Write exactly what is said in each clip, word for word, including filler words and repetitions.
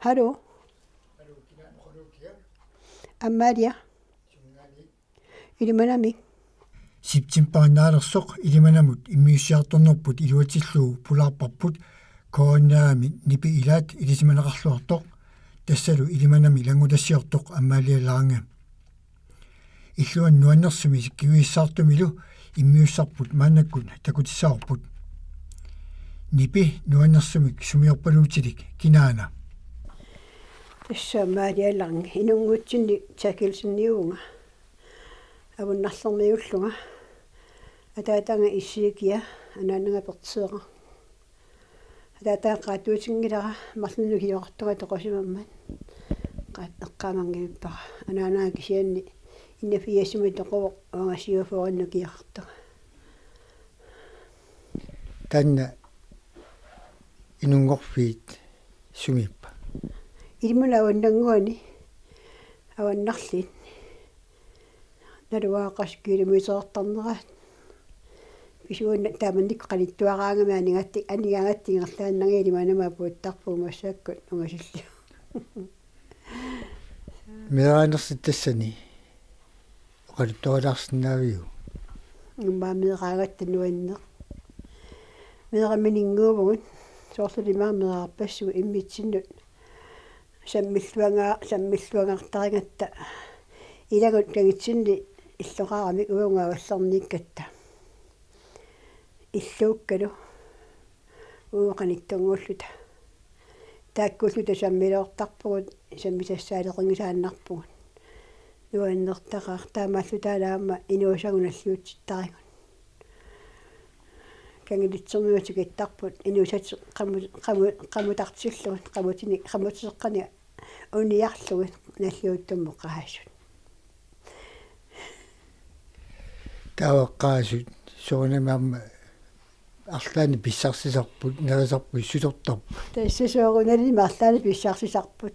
Hallo. Amalia. Ilimanami. Septembarip naalersoq Ilimanamut immiussiartornerput iluatsillugu pulaarparput K N R-mi nipi ilaat ilisimaneqarluartoq, tassalu Ilimanami ilanngutassiortoq Amalia Lange. Illuanut nuannersumik isikkivigissaartumilu immiussarput maannakkut takutissavarput. Nipi nuannersumik sumiorpaluutilik kinaana? Tassa Amalia Lange, inunngutsinni Therkildseniuvunga. Avunnarlermiuullunga. Ataataga Issiikia, anaanaga Pertseeqaq. Ataataga qaattuutinngilara, marlunnik ukioqartunga toqusimammat. Qaat-, eqqaamanngilluinnarpara. Anaanaga kisianni enogfirsimi toquvoq, uanga syvogfyrremi ukioqartunga. Taanna inunngorfiit sumiippa? Ilimanut avannannguani, avannarliit. Naluara qassit kilometerertarnerat. Pisuunni taamanikkut qanittuaraangami anigaatti-, anigaangatta ingerlaannarlunga Ilimanama apuuttarpunga, massakkut ungasillugu. Meeraanersi tassani oqaluttualaarsinnaaviuk? Immaqa meeraagatta nuanneq. Meeramininnguuvugut, soorlu immaqa meeraarpassuit immitsinnut. Sammilluanga-, sammilluangartarigatta ilagut kangitsinni illoqaramik uunga avallerniikkatta. Illuukkalu uunga qanittunnguulluta. Taakkuulluta sammiloortarpugut, sammisassaaleqingisaannarpugut. Nuannertaqaaq taamaalluta aamma inuusagut nalliutsittarigut. Kangilitsermiut tikittarput inuusatik qamu-, qamu-, qamutartillugit, qamutini-, qamutiseqqani uniarlugit nalliuttummut qaasut. Taava qaasut soorunami aamma arlaannik pissarsisarput, nerisarput, sutortarput. Tassa soorunalimi arlaannik pissarsisarput.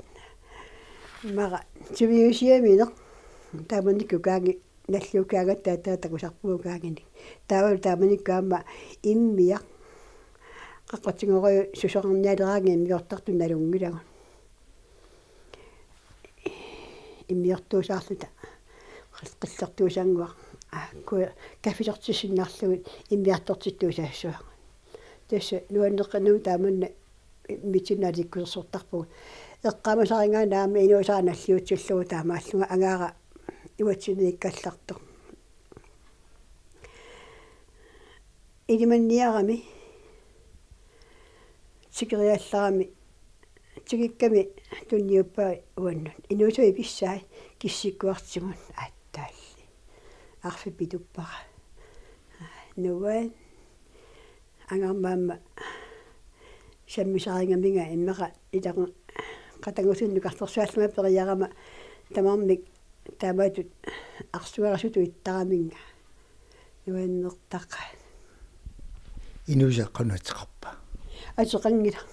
Immaqa tiviusiamineq taamanikkut kaangi nalliukkaangatta taava takusarpugut kaanginik. Taavalu taamanikkut aamma immiaq. Qaqqatigorujuk susoqarnialeraangat immiortartut nalunngilagut. Immiortuusaarluta qil-, qillertuusannguaq. Aa, ku-, kaffisortissinnarlugit immiartortittuusaassavagut. Tassa nuanneqqinnut taamanna immitsinnut alikkusersortarpugut. Eqqaamasarigaanni aamma inuusaat nalliutsillugu taamaallunga angaara uatsiniikkallartoq. Ilimanniarami, tikeriallarami, tikikkami tunniuppaa uannut. Inuusavit pissaat kissikkuartigut aattaalli. Arfik pituppara. Nuan. Angarma aamma sammisarigaminga immaqa ilaqu-, qatanngutinik nukartersuaallunga periarama tamarmik taamatut arsuarisutut ittaraminnga. Nuannertaqaaq. Inuusaq qanoq ateqarpa? Ateqanngilaq.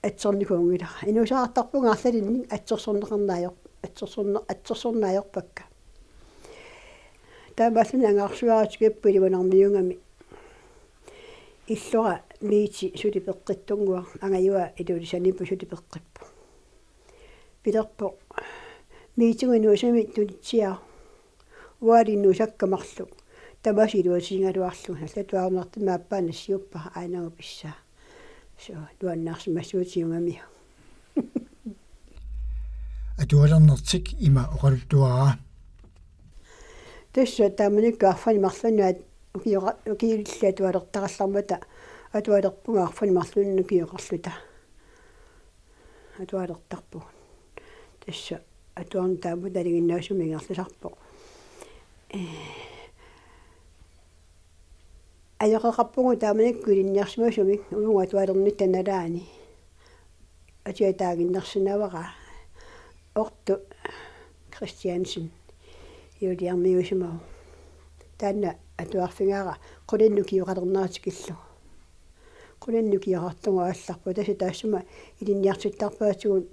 Atsornikuunngilaq. Inuusaqartarpunga arlalinnik atsorsorneqarneq ajor-, atsorsorne-, atsorsorneq ajorpakka. Taamaalluni angarsuaratigipput ilimanarmiugami. Illora Miiti suli peqqittunnguaq, angajua Ilulisaniippoq suli peqqippoq. Pilerpoq: Miitigut inuusamik tunitsiaq. Ualinnuusakka marluk. Tamassi iluatigigaluarlugu. Nallatuarunartumik aappaa nassiuppara aanagu pissaa. Suu, nuannaarsimassuutiugamiuk. Atualernertik ima oqaluttuaraa. Tassa taamanikkut arfineq-marlunut ukiora-, ukiulillit atualertarallarmata atualerpugut arfineq-marlunut ukioqarluta. Atualertarpugut. Tassa atuarneq taamatut nalinginnaasumik ingerlasarpoq. Ee, ajoqeqarpugut taamanikkut ilinniarsimasumik uagut atualernitta nalaani. Atia taaginnarsinnaavara Ortu Christiansen, juuliarmiuusimavoq. Taanna atuarfigaara qulinnut ukioqalernerata tikillugu. Qulinnut ukioqartugut aallarput, tassa taassuma ilinniartittarpaatigut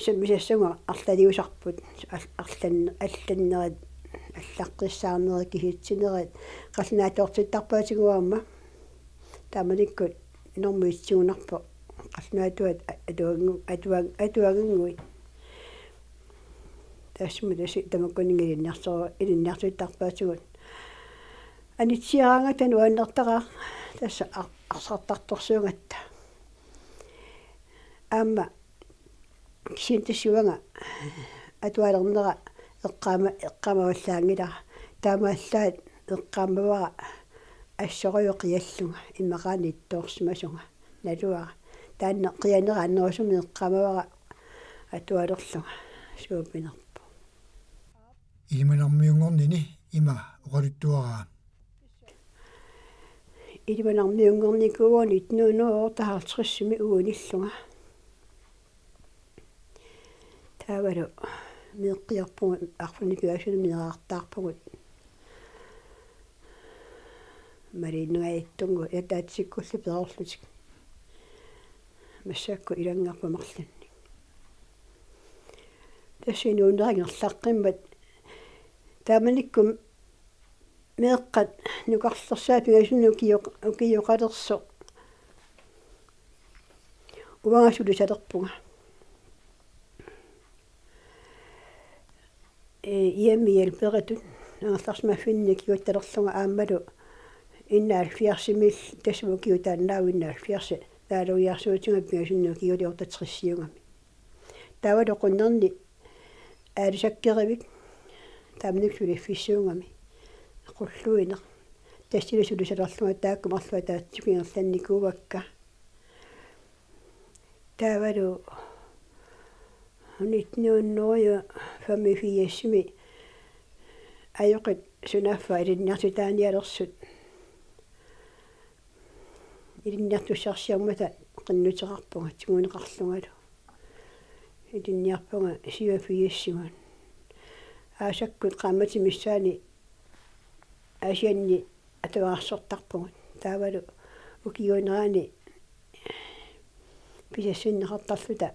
sammisassagut arlaliusarput, al-, arlan-, allannerit, allaqqissaarnerit, kisitsinerit, qallunaatoortittarpaatigut aamma. Taamanikkut Inormut issigunarpoq. Qallunaatuat atuagingu-, atuag-, atuaginnguit. Taassuma tassa tamakkuninnga ilinniartoru-, ilinniartittarpaatigut. Anitsiaraangatta nuannertaqaaq tassa ar-, arsartartorsuugatta. Aamma kisianni tassa uanga atualernera eqqaama-, eqqaamavallaanngilara. Taamaallaat eqqaamavara assorujuk qiallunga immaqaana ittoorsimasunga naluara. Taanna qianera annerusumik eqqaamavara atualerlunga suuppinerpoq. Ilimanarmiunngornini ima oqaluttuaraa. Ilimanarmiunngornikuuara nitten hundrede og otteoghalvtredsimi uinillunga. Taavalu meeqqiarpugut arfineq-pingasunut meerartaarpugut. Maliinnangajattunnguit ataatsikkullu peerlutik. Massakkut ilanngarput marlunnik. Tassa inuunera ingerlaqqimmat taamanikkut meeqqat nukarlersaat pingasunut ukio-, ukioqalersoq. Uanga sulisalerpunga. Ee, hjemmehjælperitut angerlarsimaffinni kiguttalerlunga aammalu enoghalvfjerdsimiilli, tassami ukiup taannaavoq enoghalvfjerds, naaleriarsuutiga pingasunut ukiuliortoq tresiugami. Taavalu qunnerni aalisakkerivik taamanikkut suliffissuugami. Qulluineq. Tassani sulisalerlunga taakku marluk ataatsip ingerlannikuuakka. Taavalu nitten hundrede og femogfirsimi ajoqit sunaaffa ilinniartitaanialersut ilinniartussarsiormata qinnuteqarpunga tiguneqarlungalu. Ilinniarpunga syvogfirsikkut. Aasakkut qaammatip missaani Aasianni atuarsortarpugut. Taavalu ukiuunerani pisassinneqartarluta,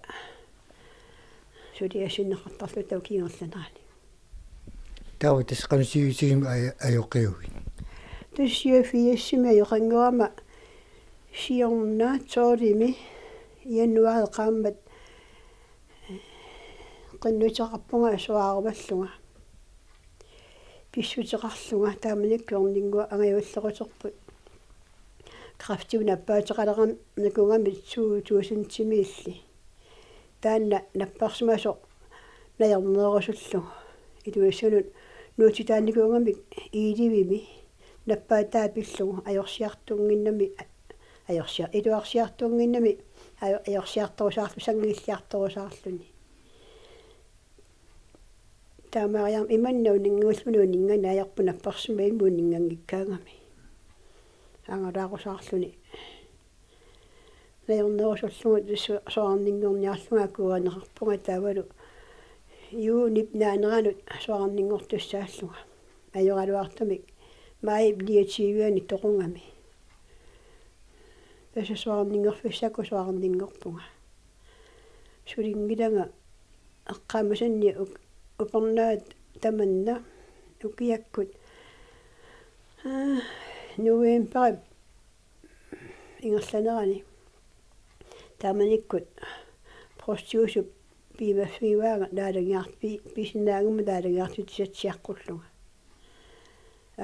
suliassinneqartarluta ukiup ingerlanerani. Taava tassa qanoq sivisutigisumik aj-, ajoqiugit? Tassa syvogfirsimi ajoqanngorama siorna tolvimi januaarip qaammat qinnuteqarpunga asuararivallunga. Pissuteqarlunga taamanikkut erninnguaq angajualleruterput. Kræftimut nappaateqalereernikuugami to tusindimiilli. Taanna napparsimasoq najorneerusullugu. Ilulissanut nuutsitaanikuugamik ellevemi nappaataataa pillugu ajorsiartunnginnami, ajorsia-, iluarsiartunnginnami ajo-, ajorsiartorusaarlu-, sanngilliartorusaarluni. Taamaariarmat imanna uninngatillugu uninnganik ajorput napparsimasoq uninnganngikkaangami. Angalaarusaarluni. Najornerusullugu su-, soraarninngorniarlunga akuerineqarpunga taavalu juunip naaneranut soraarninngortussaallunga. Ajoraluartumik maajip niogtyve-ani toqugami. Tassa soraarninngorfissakka soraarninngorpunga. Sulinngilanga eqqaamasanni uk-, upernaat tamanna ukiakkut, aa, novembarip ingerlanerani. Taamanikkut provstiussup piumaffigaanga naalagiart-, pi-, pisinnaagama naalagiartitsissatsiaqqullunga.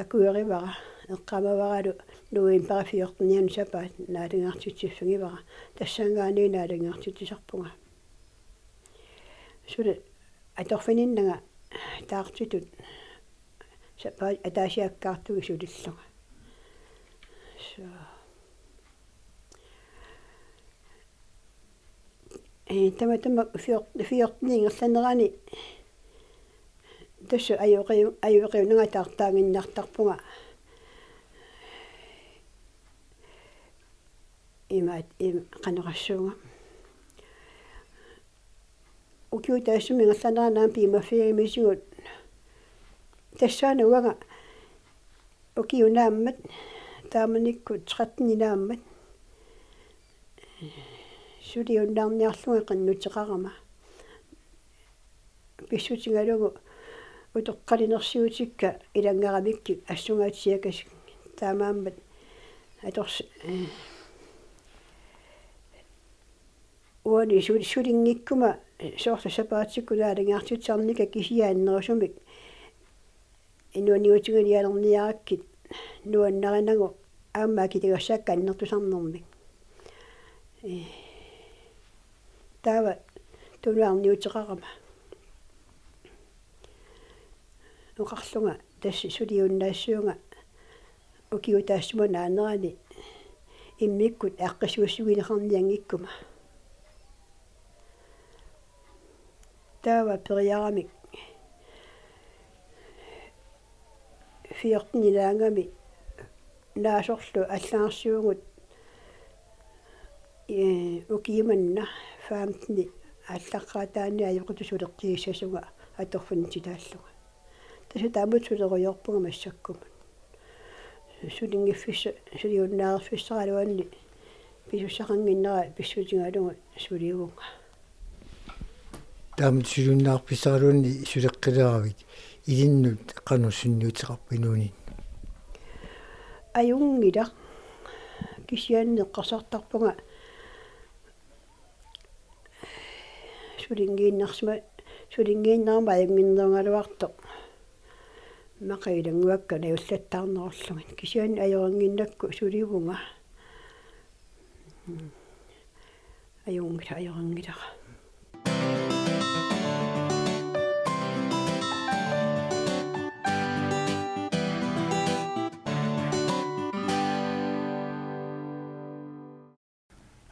Akuerivara, eqqaamavaralu novembarip fjortenianut sapaat naalagiartitsiffigivara, tassanngaanniit naalagiartitsisarpunga. Suli atorfininnanga taartutut sapaat ataasiakkaartugit sulillunga. Så. Ee, tamatuma fjor-, fjorteni ingerlanerani tassa ajoqiu-, ajoqiunanga taartaaginnartarpunga. Imaat, im-, qanoq oqassuunga. Ukiut taassuma ingerlanerani aamma piumaffigigamisigut. Tassaana uanga ukiup naammat, taamanikkut tretteni naammat, suliunnaarniarlunga qinnuteqarama. Pissutigalugu utoqqalinersiutikka ilanngaramikkik assungaatsiakasik. Taamaammat ators-, ee, Uani sul-, sulinngikkuma soorlu sapaatikkut aalajangertitsisarnikka kisianni annerusumik inuuniutiginialerniarakkit nuannarinagu aamma akiligassakka annertusarnermik. Ee, taava tunuarniuteqarama. Oqarlunga tassa suliunnaassuunga ukiut taassuma naanerani immikkut aaqqissuussutigineqarnianngikkuma. Taava periaramik fjorten ilaagami naasorlu allagarsuugut, ee, ukiumanna femten aallaqqaataani ajoqutut suleqqigissasunga atorfinitsitaallunga. Tassa taamatut sulerujoorpunga massakkumut. Sulinngiffissa-, suliunnaarfissaraluanni pisussaqannginnera pissutigalugu sulivunga. Taama suliunnaarfissaraluanni suleqqileravit ilinnut qanoq sunniuteqarpa inuuninni? Ajunngilaq, kisianni eqqarsartarpunga sulinngiinnarsimasoq, sulinngiinnarmat ajunnginnerugaluartoq. Immaqa ilannguakka najullattaarnerullugu. Kisianni ajorinnginnakku sulivunga. Ajunngilaq, ajorinngilara.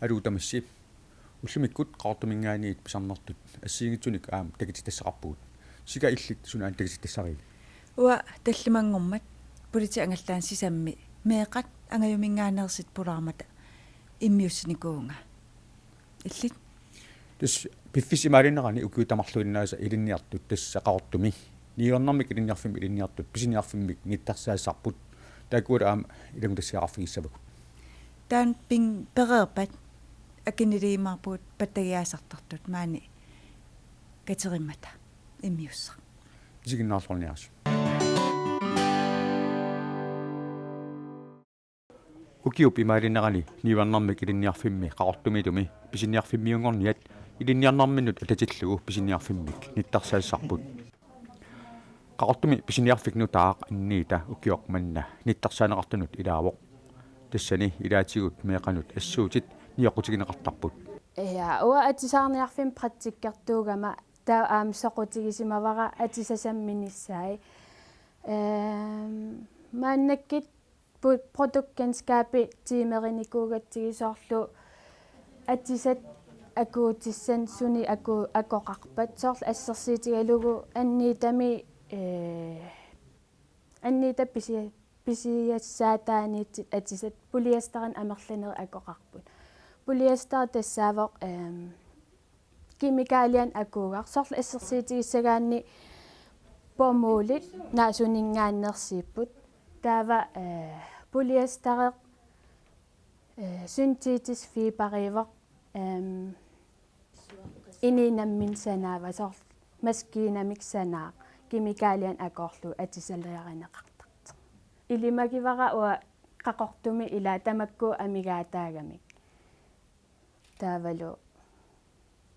Aluu tamassi. Ullumikkut Qaqortuminngaanniit pisarnertut assigiinngitsunik aamma takutitassaqarpugut. Sika illit suna takutitassarivi? Uanga tallimanngormat politiit angallaannut sisamat meeqqat angajuminngaanneersut pulaarmata immiussinikuuvunga. Illit? Tassa piffissap imaalinerani ukiut tamarluinnaasa ilinniartut tassa Qaqortumi niuernermik ilinniarfimmi ilinniartut pisiniarfimmik nittarsaasarput. Taakkualu aamma ilanngutassiaqarfigissavagut. Taanna pin-, pereerpat akiniliimaarpugut pattagiaasartartut maani katerimmata immiussaq. Isiginnaarluarniarisi. Ukiup imaalinerani niuernermik ilinniarfimmi Qaqortumiitumi pisiniarfimmiunngorniat ilinniarnerminnut atatillugu pisiniarfimmik nittarsaasarput. Qaqortumi pisiniarfik nutaaq Anniita ukioq manna nittarsaaneqartunut ilaavoq. Tassani ilaatigut meeqqanut assuutit nioqqutigineqartarput. Ja, uanga atisaarniarfimmi praktikkertuugama taava aamma soqutigisimavara atisat samminissaat. Ehm, maannakkut pu-, produktkendskabi tiimerinikuugatsigu soorlu atisat akuutissanik sunik aku-, akoqarpat, soorlu assersuutigalugu Anniitami, ee, Anniitap pisi-, pisiassaataaniittut atisat polyesterinik amerlanerit akoqarput. Polyester tassaavoq, ehm, kemikalianik akuugaq, soorlu assersuutigissagaanni bomuldit naasuninngaanneersuupput. Taava, eh, polyester, eh, syntetisk fiberiuvoq, ehm, inuup nammineq sanaava, soorlu maskiinamik sanaaq, kemikalianik akoorlugu atisaliarineqartartoq. Ilimagivara uanga Qaqortumi ilaa tamakku amigaataagamik. Taavalu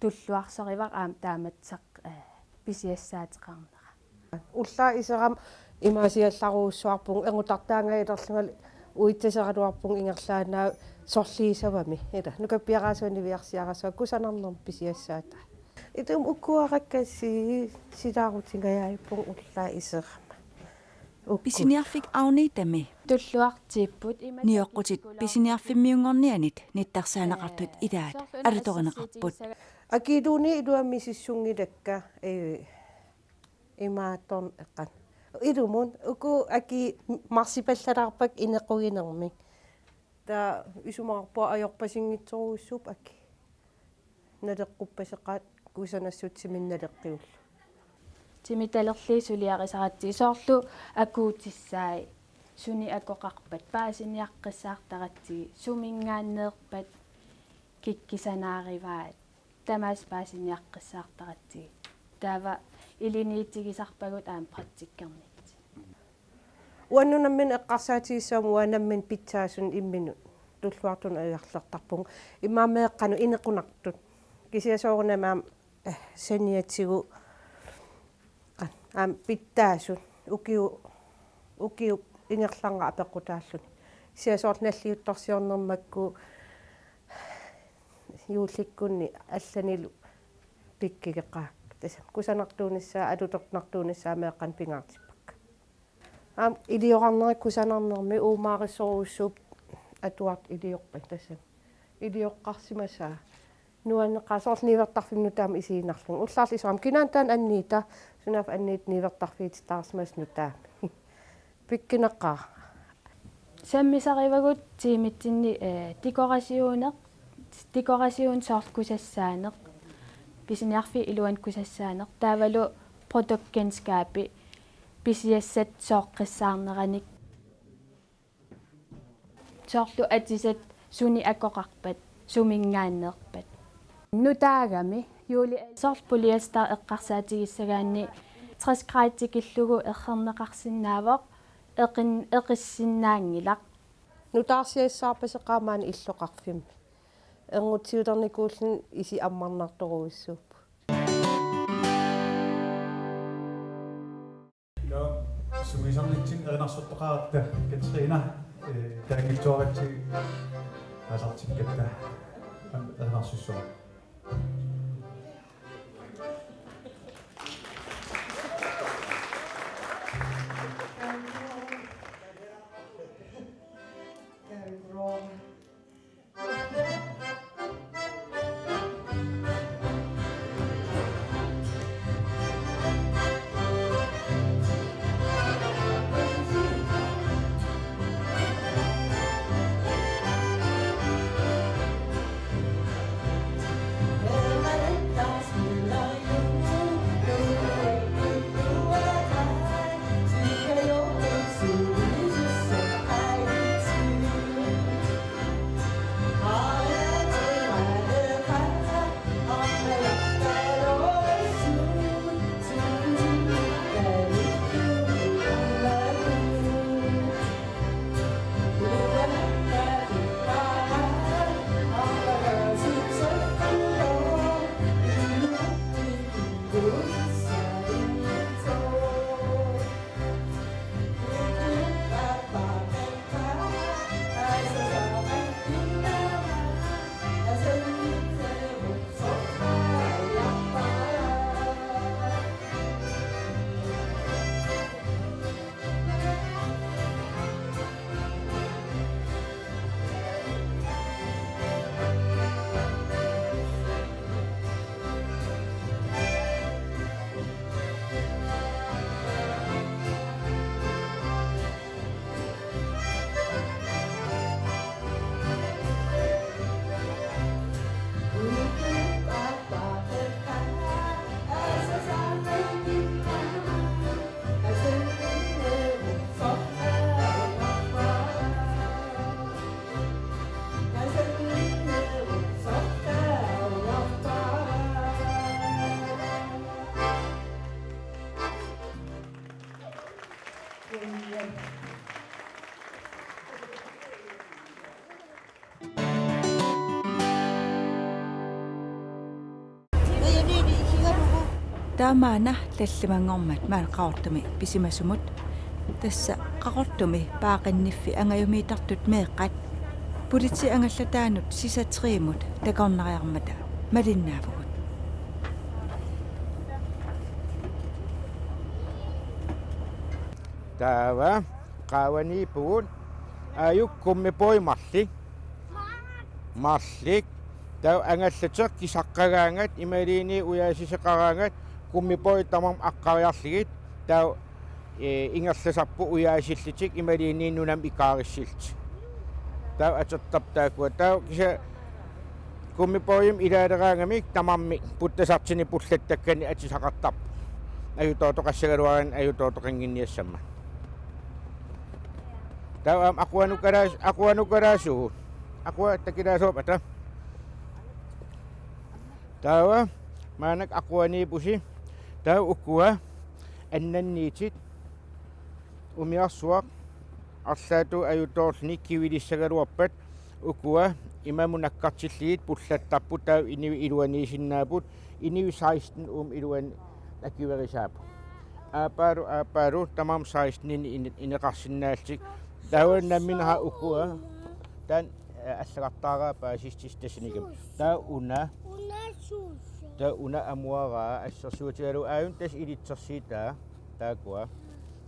tulluarsorivara aamma taamatut saq-, eh, pisiassaateqarnera. Ullaaq iserama imaasiallarujussuarpunga, engutartaangajalerlunga uitsaseraluarpunga ingerlaannaq sorliisavami. Ila, nukappiaraasuat niviarsiarasaat kusanarnermik pisiassaataa. Itum ukuarakkassi silaarutingajaippunga ullaaq iserama. Ukku. Pisiniarfik Agnetami. Tulluartiipput ima. Nioqqutit pisiniarfimmiunngornianit nittarsaaneqartut ilaat alutorineqarput. Akiiluunniit iluamik misissunngilakka, ee, imaattorn-, eqqan. Ilumut uku akii marsipallalaarpakka inequginermik. Taava isumaqarpunga ajorpasinngitsorujussuupput akii. Naleqquppaseqaat kusanassutsiminnik naleqqiullugu. Timitalerlugit suliarisaratsigit soorlu akuutissaat, sunik akoqarpat, paasiniaqqissaartaratsigit, suminngaanneerpat, kikkut sanaarivaat, tamaasa paasiniaqqissaartaratsigit. Taava ilinniutigisarpagut aamma praktikkernitsinni. Uannut nammineq eqqarsaatigissavara uanga nammineq pitsaasunik imminut tulluartunut ajugalertarpunga. Immaqa meeqqanut inequnartut. Kisianni soorunami aamma, eh, saniatigut aamma pitsaasut ukiu-, ukiup ingerlanerani apeqqutaalluni. Kisianni soorlu nalliuttorsiorneq makku juullikkunni allanilu pikkigeqaaq. Tassa kusanartuunissaa, alutornartuunissaa meeqqanik pingaartippakka. Aamma iliorarnerit kusanarnermi uumaarissorujussuupput atuartut iliorpata, tassa ilioqqarsimasaa. Nuanneqaaq soorlu niuertarfimmi nutaamut isigiinnarlugu. Ullaarli isoram kinaana taanna anniita, sunaaffa anniit niuertarfiititaarsimasoq nutaami. Pikkunaqaaq. Sammisarivagut tiimitsinni, eh, dekorationeq, dekoration soorlu kusassaaneq, pisiniarfiit iluanni kusassaaneq, taavalu produktgenskabi, pisiassat sooqqissaarneranik. Soorlu atisat sunik akoqarpat, suminngaanneerpat. Nutaagami, Julie, soorlu polyester eqqarsaatigissagaanni tres grader tikillugu errerneqarsinnaavoq, eqin-, eqissinnaanngilaq. Nutaarsiassaarpaseqaaq maani illoqarfimmi. Erngutsiulernikuulluni isit ammarnartorujussuupput. Ila sungiusarnitsinni erinarsortoqaratta Katrine, eh, taanngitsuaratsigu aalisartikkatta aamma erinarsussuara. Taamaana tallimanngormat maani Qaqortumi pisimasumut, tassa Qaqortumi paaqinniffik angajumiittartut meeqqat politiit angallataannut sisatrimut takornariarmata malinnaavugut. Taava qaavaniippugut, aajuku gummibånd marluk. Marluk. Taava angallateq kisaqqagaangat imaluunniit ujaasisoqaraangat gummibåndit tamarmik aqqariarlugit. Taava, eh, ingerlasarput ujaasillutik imaluunniit nunamut ikaarissillutik. Taava atortarput taakkua. Taava kisianni gummibåndimik ilaaleraangamik tamarmik puttasartunik pullattakkanik atisaqartarput. Ajutoortoqassagaluaraanni ajutoortoqannginniassammat. Taava aamma aquanukalaas-, aquanukalaasugut. Aqua takilaasoorpata. Taava maannakkut aquaniippusi. Taava ukua annanniitit. Umiarsuaq arlaatigut ajutoorluni kivilissagaluarpat ukua Imamut nakkartillugit pullattarput, taava inuit iluaniisinnaapput, inuit seksten uuma iluani akuerisaapput. Aappaalu, aappaalu, tamarmik seksteninik ine-, ineqarsinnaallutik. Taava nammineq ukua. Taanna, eh, allagartaaraat paasissutissanik. Taava una. Una susu. Taava una amuaraa assersuutigalugu aajuna tassa ilitsersuutaa. Taakkua.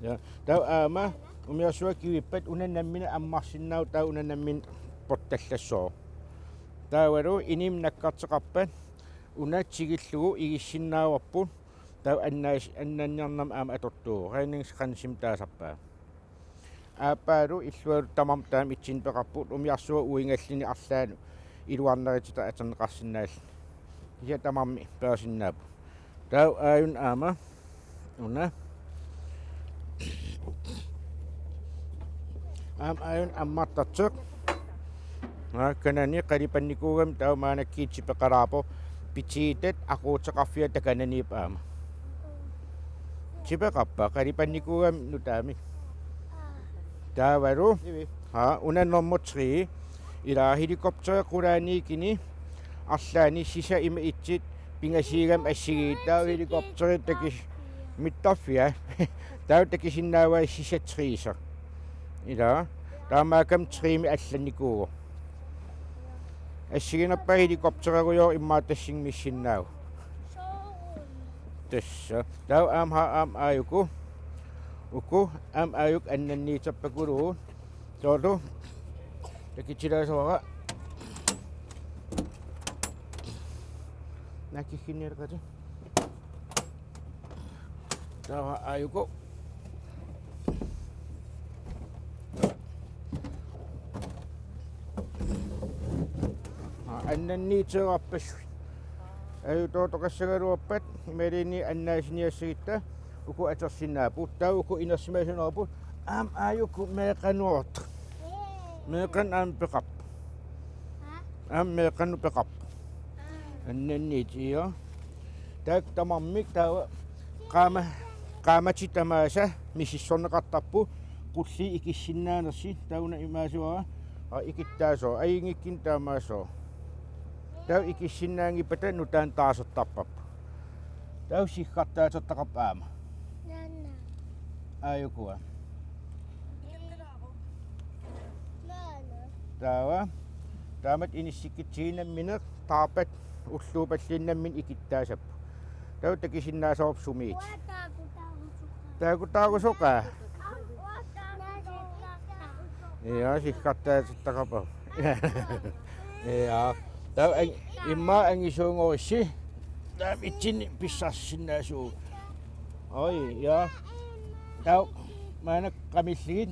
Ja. Taava aamma umiarsuaq kivippat una nammineq ammarsinnaavoq, taava una nammineq portallassooq. Taavalu inummik nakkarteqarpat una tigullugu igissinnaavarput, taava annaas-, annanniarnermik aamma atortuuvoq, redningskransimik taasarpaat. Aappaalu illualu tamarmik taama ittunik peqarput, umiarsuaq uigalluni arlaannik iluarnerutitaq atorneqarsinnaalluni. Kisianni tamarmik peersinnaapput. Taava aajuna aamma una. Aamma aajuna ammartartoq. Aa, kanani qalipannikuugami taava maannakkut tipeqalaarpoq, pitiitat aquuteqarfia takananiippoq aamma. Tipeqarpa qalipannikuugami nutaamik. Taavalu. Haa, una nummer tre. Ilaa helikopteri qulaaniikuni arlaanni sisap ima ittoq pingasuugami assigiit, taava helikopteri takis-, mittarfia. Taava takusinnaavai sisap treeseq. Ilaa, taamaakkami treemik allannikuuvoq. Assiginerpaaq helikoptererujoor immaqa tassunga missinnaavoq. Tassa. Taava aamma, aamma aajuku. Uku aamma aajuku annanniittarpakuluupput. Soorlu. Takutilaassuara. Nakikinnerkati. Taava aajuku. Aa, annanniittarpassuit. Aajuna tootoqassagaluarpat imaluunniit annaasiniassagutta uku atorsinnaapput. Taava uku inersimasuupput. Aamma aajuku meeqqanut. Meeqqanut aamma peqarpoq. Aamma meeqqanut peqarpoq. Annanniit, ja. Taakku tamarmik taava qaama-, qaammatit tamaasa misissorneqartarput, qulliit ikissinnaanersut, taava una imaassuara, aa, ikittaasoq, ajunngikkunik taamaasoq. Taava ikissinnaanngippata nutaanik taasartarparput. Taava siggartaatertaqarpoq aamma. Naana. Aajukua. Naana. Taava. Taamatut inissikkutsigit nammineq taarpat ulluupalluunniit nammineq ikittaasapput. Taava takusinnaasavarput sumiit. Taakku taarusoqaa. Taakku taarusoqaa. Ja, siggartaatertaqarpoq. Ja. Taava ang-, immaqa angisuunngorussi. Taava ittunik pissarsinnaasugut. Oj, ja. Taava maannakkut qamillugit.